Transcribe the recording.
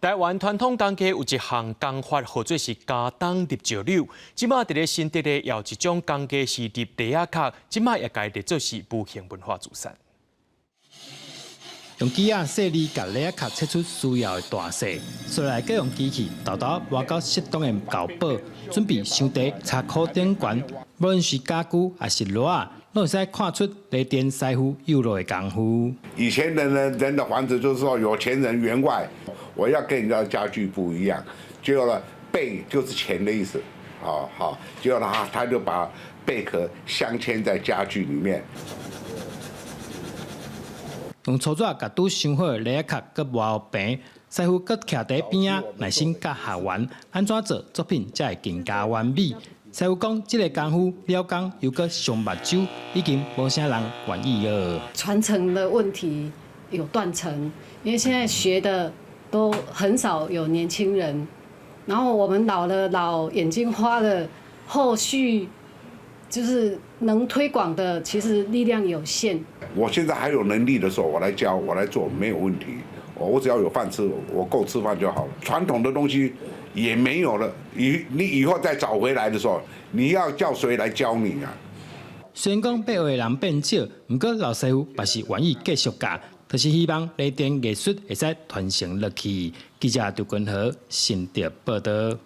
台灣傳統工藝有一項工法，號做是加冬入石榴。這馬佇咧新竹的有一種工藝是入梨仔殼，這馬也共列做是無形文化資產。用機仔細膩共梨仔殼切出需要的大細，紲來閣用機器沓沓磨到適當的厚薄，準備傷佇插箍頂懸。無論是家具抑是籮仔，攏會使看出犁田師傅幼落的功夫。以前的人的房子就是說有錢人員外，我要跟人家家具不一樣，結果呢，貝就是錢的意思，好好，結果他就把貝殼鑲嵌在家具裡面。用粗紙共拄傷好的梨仔殼閣磨予平，師傅閣徛佇邊仔耐心教學員按怎做作品才會更加完美。師傅講，這个功夫了工猶閣傷目睭，已經無啥人願意學。傳承的問題有斷層，因為現在學的都很少有年輕人，然後我們老了老眼睛花了，後續就是能推廣的，其實力量有限。我現在還有能力的時候，我來教，我來做，沒有問題。我只要有飯吃，我夠吃飯就好了。傳統的東西也沒有了，你以後再找回來的時候，你要叫誰來教你啊？雖然講欲學的人變少，毋過老師傅嘛是願意繼續教，就是希望犁田藝術會使傳承落去。記者張君和新竹報導。